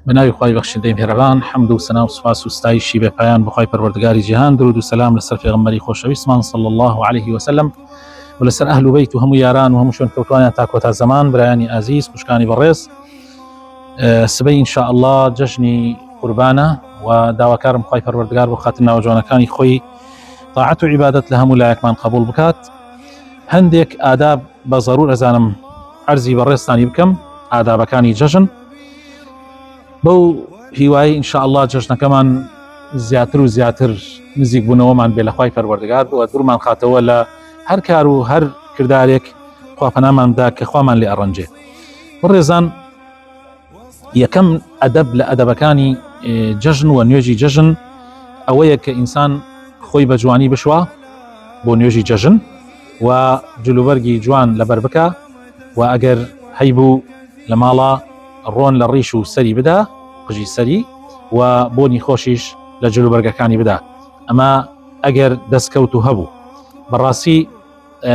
بە ناوی خوای بەخشندەی میهرەبان، حەمد و سەنا و سوپاس و ستایشی بێ پایان بۆ خوای پەروەردگاری جیهان، درود و سەلام لەسەر پێغەمبەری خۆشەویستمان صلی اللە علیه وسلم و لەسەر ئەهل و بەیت و هەموو یاران و هەموو شوێنکەوتوانیان تا کۆتا زەمان. برایانی ئازیز، خوشکانی بەڕێز، سبەی ان شاء اللە جەژنی قوربانە و داواکارم خوای پەروەردگار بۆ خاتر ناوە جوانەکانی خۆی تاعەت و عیبادەت لە هەموو لایەکمان قبوڵ بکات. هەندێک ئاداب بە زەرور ئەزانم عەرزی بەڕێزتانی بکەم، ئادابەکانی جەژن، بەو هیوای ان شاء اللە جەژنەکەمان زیاتر و زیاتر نزیک بوونەوەمان بێ لە خوای پەروەردگار و دوورمان خاتەوە لە هەر کار و هەر کردارێک خوا پەنامان بدا کە خوامان لێ ئەڕەنجێ. بەڕێزان یەکەم ئەدەب لە ئەدەبەکانی جەژن و نوێژی جەژن ئەوەیە کە ئینسان خۆی بە جوانی بشوا بۆ نوێژی جەژن و جلوبەرگی جوان لەبەر بکە و ئەگەر هەیبوو لە ماڵا ڕۆن لە ڕیش و سەری بدا، قژی سەری، و بۆنی خۆشیش لە جلوبەرگەکانی بدا. ئەمە ئەگەر دەستکەوت و هەبوو. بەڕاستی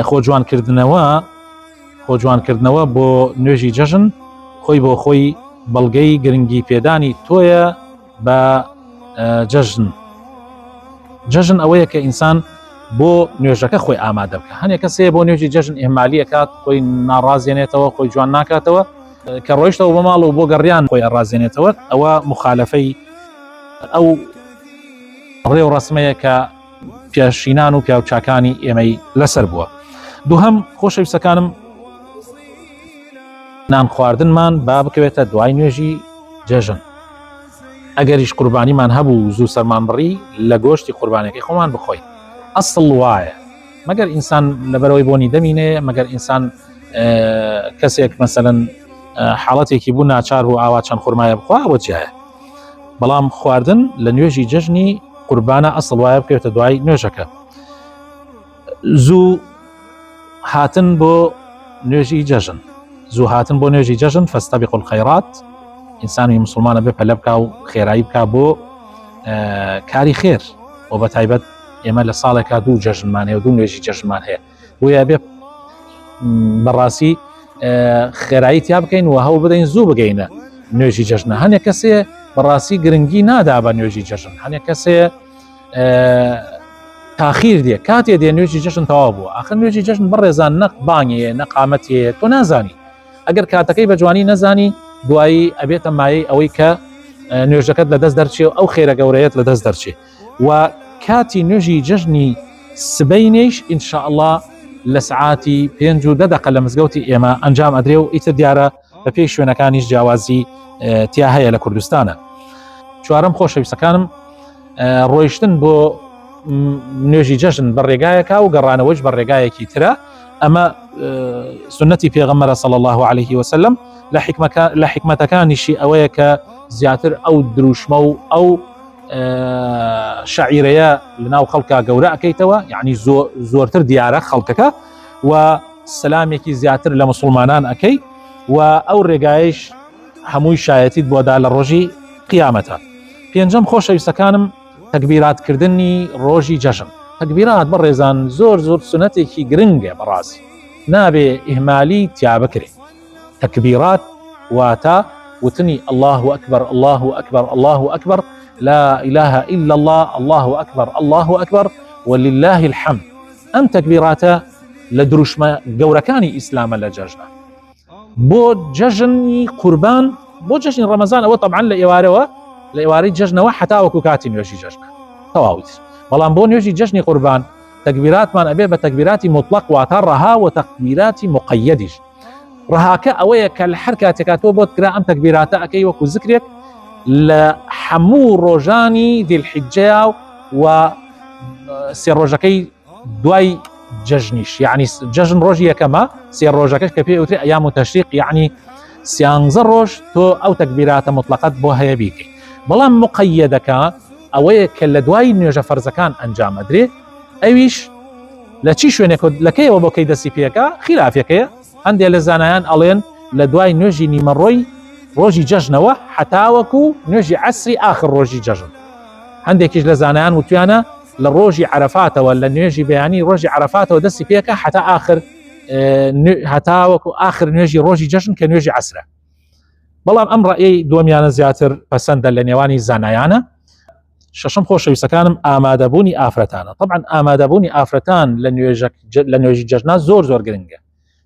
خۆ جوانکردنەوە خۆ جوانکردنەوە بۆ نوێژی جەژن خۆی بۆ خۆی بەڵگەی گرنگی پێدانی تۆیە بە جەژن. جەژن ئەوەیە کە ئینسان بۆ نوێژەکە خۆی ئامادە بکە. هەنێک کەس هەیە بۆ نوێژی جەژن ئیهمالی ئەکات، خۆی ناڕازێنێتەوە، خۆی جوان ناکاتەوە، کە ڕۆیشتەوە بۆ ماڵ و بۆ گەڕیان خۆی ئەڕازێنێتەوە، ئەوە مخالەفەی ئەو ڕێ و ڕەسمەیە کە پێشینان و پیاوچاکانی ئێمەی لەسەر بووە. دووهەم، خۆشەویستەکانم، نان خواردنمان با بکەوێتە دوای نوێژی جەژن. ئەگەریش قوربانیمان هەبوو زوو سەرمان بڕی لە گۆشتی قوربانەکەی خۆمان بخۆین. ئەسڵ وایە. مەگەر ئینسان لەبەرەوەی بۆنی دەمی نەیە، مەگەر ئینسان کەسێک مەسەلەن حاڵەتێکی بوو ناچار بوو ئاوا چەند خورمایە بخوا، ئەوە جیایە. بەڵام خواردن لە نوێژی جەژنی قوربانە ئەسڵ وایە بکەوێتە دوای نوێژەکە. زوو هاتن بۆ نوێژی جەژن، زوو هاتن بۆ نوێژی جەژن فاستبقوا الخیرات، ئینسانی مسلمانە بێ پەلە بکا و خێرایی بکا بۆ کاری خێر، و بە تایبەت ئێمە لە ساڵێکا دوو جەژنمان هەیە و دوو نوێژی جەژنمان هەیە، بۆیە بێ بەڕاستی خێرایی تیا بکەین و هەوڵ بدەین زوو بگەینە نوێژی جەژنە. هەنێک کەسێ بەڕاستی گرنگی نادا بە نوێژی جەژن، هەنێک کەسێ تاخیر دێ، کاتێ دێ نوێژی جەژن تەواو بووە. ئاخر نوێژی جەژن بەڕێزان نە بانگێ نە قامەتێ، تۆ نازانی. ئەگەر کاتەکەی بە جوانی نەزانی دوایی ئەبێتە مایەی ئەوەی کە نوێژەکەت لە دەست دەرچێ و ئەو خێرە گەورەیەت لە دەست دەرچێ. و کاتی نوێژی جەژنی سبەینێیش ان شاء اللە لە سەعاتی پێنج و دە دەقە لە مزگەوتی ئێمە ئەنجام ئەدرێ و ئیتر دیارە بە پێی شوێنەکانیش جیاوازی تیا هەیە لە کوردستانە. چوارەم، خۆشەویستەکانم، ڕۆیشتن بۆ نوێژی جەژن بە ڕێگایەکە و گەڕانەوەش بە ڕێگایەکی ترە. ئەمە سنەتی پێغەمبەرە صلی الله علیه وسلم. لە حکمەتەکانیشی ئەوەیە کە زیاتر ئەو دروشمە و ئەو شعیرەیە لەناو خەڵکا گەورە ئەکەیتەوە، یعنی زۆرتر دیارە خەڵکەکە و سەلامێکی زیاتر لە مسلمانان ئەکەی و ئەو ڕێگایش هەمووی شایەتیت بۆدا لە ڕۆژی قیامەتە. پێنجەم، خۆشەویستەکانم، تەکبیراتکردنی ڕۆژی جەژن. تەکبیرات بەڕێزان زۆر زۆر سونەتێکی گرنگە، بەڕاستی نابێ ئیهمالی تیا بکرێ. تەکبیرات واتە وتنی اللە اکبر اللە اکبر اللە اکبر لا اله الا اللە اللە اکبر اللە اکبر ولله الحمد. ئەم تەکبیراتە لە دروشمە گەورەکانی ئیسلامە لە جەژنە. بۆ جەژنی قوربان، بۆ جەژنی ڕەمەزان ئەوە تەبعەن لە ئێوارەوە، لە ئێوارەی جەژنەوە حتاوەکو کاتی نوێژی جەژنە تەواویت. بەڵام بۆ نوێژی جەژنی قوربان تەکبیراتمان ئەبێ بە تەکبیراتی مطلق واتە ڕەها و تەکبیراتی مقەیەدیش. ڕەهاکە ئەوەیە کە لە هەر کاتێکا تۆ بۆت کرا ئەم تەکبیراتە ئەکەی وەکو زکرێک لە هەموو ڕۆژانی دیلحیجەیا و سێ ڕۆژەکەی دوای جەژنیش، یعنی جەژن ڕۆژی یەکەمە، سێ ڕۆژەکەش کە پێی ئەوترێ ئەیام و تەشریق، یعنی سیانزە ڕۆژ تۆ ئەو تەکبیراتە مطلقەت بۆ هەیە بیکەی. بەڵام مقەیەدەکە ئەوەیە کە لە دوای نوێژە فەرزەکان ئەنجام ئەدرێ، ئەویش لە چی شوێنێک و لە کەیەوە بۆ کەی دەستی پێکا خیلافەکەیە. هەندێک لە زانایان ئەڵێن لە دوای نوێژی نیمەڕۆی ڕۆژی جەژنەوە حتاوەکو نوێژی عەسری ئاخر ڕۆژی جەژن. هەندێکیش لە زانایان وتویانە لە ڕۆژی عەرەفاتەوە، لە نوێژی بەیانی ڕۆژی عەرەفاتەوە دەستی پێکە حتا ئاخر، هەتاوەکو ئاخر نوێژی ڕۆژی جەژن کە نوێژی عەسرە. بەڵام ئەم ڕەئی دووەمیانە زیاتر پەسەندە لە نێوانی زانایانە. شەشەم خۆشەویستەکانم ئامادەبوونی ئافرەتانە. طبعا ئامادەبوونی ئافرەتان لە نوێژە لە نوێژی جەژنا زۆر زۆر گرنگە.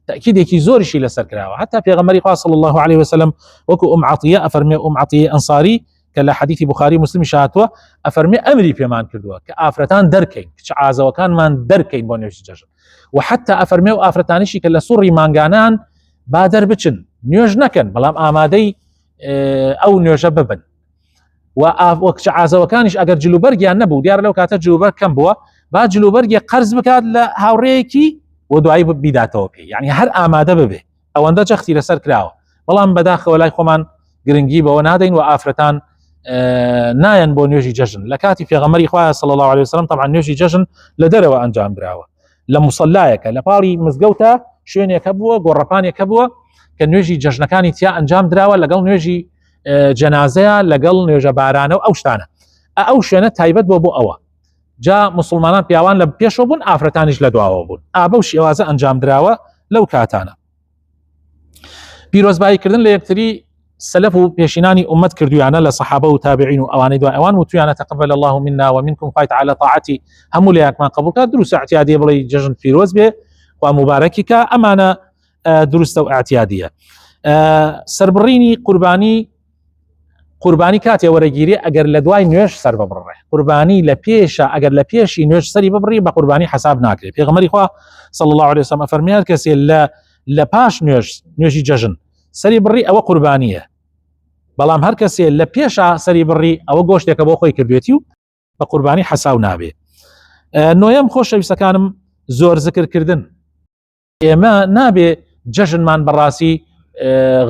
تەکیدێکی زۆریشی لەسەر کراوە. حتا پێغەمبەری خوا صلی الله علیه وسلم وەکو ئوم عەتیە ئەفەرمێ، ئوم عەتیە ئەنصاری کە لە حەدیثی بخاری مسلمی هاتووە، ئەفەرمێ ئەمری پێمان کردووە کە ئافرەتان دەرکەین، کچ عازەوەکانمان دەرکەین بۆ نوێژی جەژن. و حتا ئەفەرمێ و ئافرەتانیشی کە لە سوڕی مانگانان با دەربچن نوێژ نەکەن بەڵام ئامادەی ئەو نوێژە ببن. و کچە عازەوەکانیش ئەگەر جلوبەرگیان نەبوو، دیارە لەو کاتە جلوبەرگ کەم بووە، با جلوبەرگی قەرز بکات لە هاوڕێیەکی و دوایی بیداتەوە پێی، یعنی هەر ئامادە ببێ. ئەوەندە جەختی لەسەر کراوە. بەڵام بەداخەوە لای خۆمان گرنگی بەوە نادەین و ئافرەتان نایەن بۆ نوێژی جەژن. لە کاتی پێغەمبەری خوا صلی الله علیه وسلم طبعا نوێژی جەژن لە دەرەوە ئەنجام دراوە، لە مصلایەکە لە پاڵی مزگەوتە شوێنێکە بووە، گۆڕەپانێکە بووە کە نوێژی جەژنەکانی تیا ئەنجام دراوە لەگەڵ نوێژی جەنازەیە، لەگەڵ نوێژە بارانە و ئەو شتانە. ئەو شوێنە تایبەت بۆ بۆ ئەوە. جا مسلمانان پیاوان لە پێشەوە بوون، ئافرەتانیش لە دواوە بوون. ئابە و شێوازە ئەنجام دراوە لەو کاتانە. پیرۆزباییکردن لە یەکتری سەلەف و پێشینانی ئومەت کردویانە لە سەحابە و تابعین و ئەوانەی دوای ئەوان وتویانە تقبل الله منا ومنكم، خوای تعالی طاعەتی هەموو لایەکمان قبول کات. دروستە اعتیادیە بڵێ جەژن پیرۆز بێ، خوا مبارەکی کە، ئەمانە دروستە و اعتیادیە. سربڕینی قوربانی، قوربانی کاتێ وەرەگیری ئەگەر لە دوای نوێژ سەر ببڕێ. قوربانی لە پێشە ئەگەر لە پێشی نوێژ سەری ببڕی بە قوربانی حساب ناکرێت. پێغەمبەری خوا صلی الله علیه وسلم ئەفەرمیات کەسێ لە پاش نوێژ، نوێژی جەژن سەری بڕی ئەوە قوربانیە، بەڵام هەر کەسێ لە پێشا سەری بڕی ئەوە گۆشتێکە بۆ خۆی کردوێتی و بە قوربانی حەساو نابێ. نۆیەم خۆشەویستەکانم زۆر زکرکردن. ئێمە نابێ جەژنمان بەڕاستی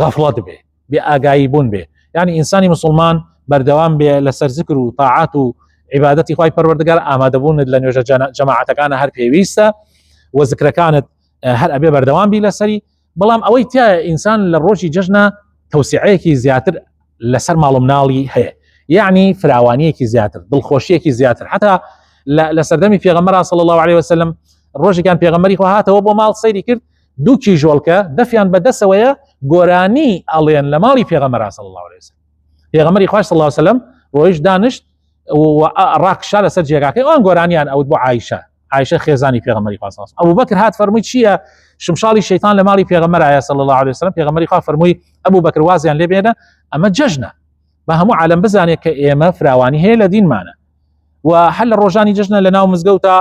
غەفڵەت بێ، بێ ئاگایی بوون بێ. یعنی ئینسانی مسلمان بەردەوام بێ لەسەر زکر و تاعات و عیبادەتی خوای پەروەردگار. ئامادەبوونت لە نوێژە جەماعەتەکانە هەر پێویستە و زکرەکانت هەر ئەبێ بەردەوام بی لەسەری. بەڵام ئەوەی تیا ئینسان لە ڕۆژی جەژنە تەوسیعەیەکی زیاتر لەسەر ماڵ و مناڵی هەیە، یعنی فراوانیەکی زیاتر، دڵخۆشیەکی زیاتر. حتا لە سەردەمی پێغەمبەر صلی الله علیه وسلم ڕۆژێکیان پێغەمبەری خوا هاتەوە بۆ ماڵ، سەیری کرد دوو کیژۆڵکە دەفیان بەدەسەوەیە گۆرانی ئەڵێن لە ماڵی پێغەمبەر صلی الله علیه وسلم. پێغەمبەری خوا صلی الله علیه وسلم ڕۆیش دانیشت و ڕاکشا لەسەر جێگاکەی، ئەوان گۆرانیان ئەوت بۆ عایشە، عایشە خێزانی پێغەمبەری خوا صلی الله علیه وسلم. ئەبوبەکر هات فەرمووی چییە شمشاڵی شەیتان لە ماڵی پێغەمبەرایە صلی الله علیه وسلم؟ پێغەمبەری خوا فەرمووی ئەبوبەکر وازیان لێ بێنە، ئەمە جەژنە، بە هەموو عالەم بزانێت کە ئێمە فراوانی هەیە لە دینمانە. و هەر لە ڕۆژانی جەژنە لە ناو مزگەوتە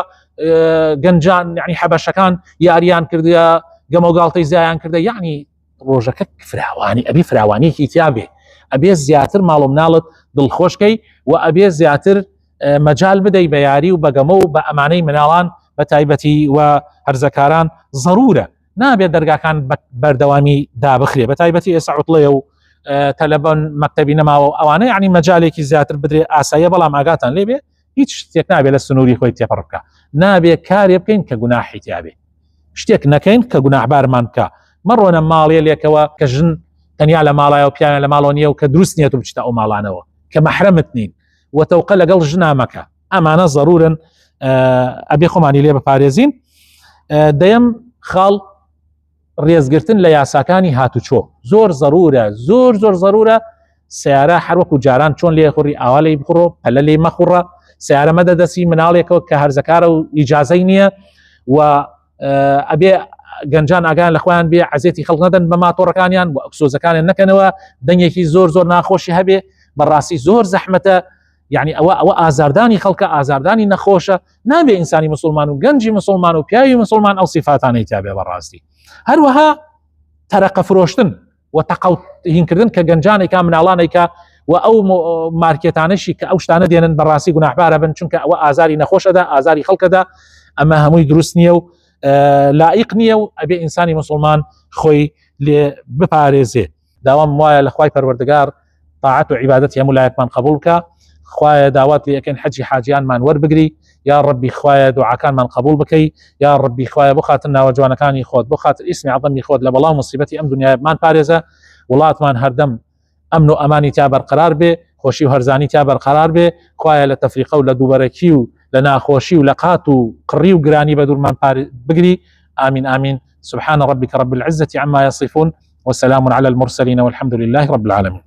گەنجان یعنی حەبەشەکان یاریان کردە، گەمە و گاڵتەی زیایان کردە. یعنی ڕۆژەکە فراوانی ئەبێ فراوانیەکی تیا بێ، ئەبێ زیاتر ماڵ و مناڵت دڵخۆشکەی و ئەبێ زیاتر مەجال بدەی بە یاری و بەگەمە و بە ئەمانەی مناڵان بە تایبەتی و هەرزەکاران ضرورە. نابێت دەرگاکان بەردەوامی دابخرێ، بە تایبەتی ئێستا عوتڵەیە و تەلەبەن مەکتەبی نەماوە و ئەوانە، یعنی مەجالێکی زیاتر بدرێ ئاساییە، بەڵام ئاگاتان لێ بێ هیچ شتێک نابێت لە سنووری خۆی تێپەڕ بکە. نابێ کارێ بکەین کە گوناحی تیابێ، شتێک نەکەین کە گوناحبارمان بکە. مەڕۆنە ماڵێ لێکەوە کە ژن تەنیا لە ماڵایە و پیاویان لە ماڵەوە نییە و کە دروست نییە تو بچیتە ئەو ماڵانەوە کە مەحرەمت نین و تەوقە لەگەڵ ژنا مەکە. ئەمانە ضرورن، ئەبێ خۆمانی لێ بپارێزین. دەیەم خاڵ ڕێزگرتن لە یاساکانی هاتوچۆ زۆر ضرورە، زۆر زۆر ضرورە. سیارە هەروەکو جاران چۆن لێ خوڕی ئاوا لێی بخڕۆ، پەلە لێی مەخوڕە. سیارە مەدە دەستی مناڵێکەوە کە هەرزەکارە و ئیجازەی نییە و ئەبێ گەنجان ئاگان لە خۆیان بێ، عەزێتی خەڵک نەدەن بە ماتۆڕەکانیان و ئەکسۆزەکانیان نەکەنەوە، دەنگێکی زۆر زۆر ناخۆشی هەبێ. بەڕاستی زۆر زەحمەتە، یعنی ئەوە ئازاردانی خەڵکە، ئازاردانی نەخۆشە. نابێ ئینسانی مسلمان و گەنجی مسلمان و پیاوی مسلمان ئەو سیفاتانەی تیابێ بەڕاستی. هەروەها تەرەقە فرۆشتن و تەقەڵ هینکردن کە گەنجانێکا مناڵانێکا و ئەو مارکێتانەشی کە ئەو شتانە دێنن بەڕاستی گوناحبارە بن، چونکە ئەوە ئازاری نەخۆشەدا، ئازاری خەڵکەدا. ئەمە هەمووی دروست نییە و لائیق نییە و ئەبێ ئینسانی مسلمان خۆی لێ بپارێزێ. داوام وایە لە خوای پەروەردگار طاعەت و عیبادەتی هەموو لایەکمان قبول بکە. خوایە داوات لێ ئەکەین حەجی حاجیانمان وەربگری یا ڕەبی، خوایە دوعاکانمان قبول بکەی یا ڕەبی. خوایە بۆ خاتر ناوە جوانەکانی خۆت، بۆ خاتر ئیسمی عەزەمی خۆت لە بەڵا و مصیبەتی ئەم دنیایە بمان پارێزە. وڵاتمان هەردەم ئەمن و ئەمانی تیا بەرقەرار بێ، خۆشی و هەرزانی تیا بەرقەرار بێ. خوایە لە تەفریقە و لە دووبەرەکی و لە ناخۆشی و لە قات و قڕی و گرانی بە دوورمان بگری. ئامین ئامین. سبحان ربك رب العزة عما يصفون. وسلام على المرسلين والحمد لله رب العالمين.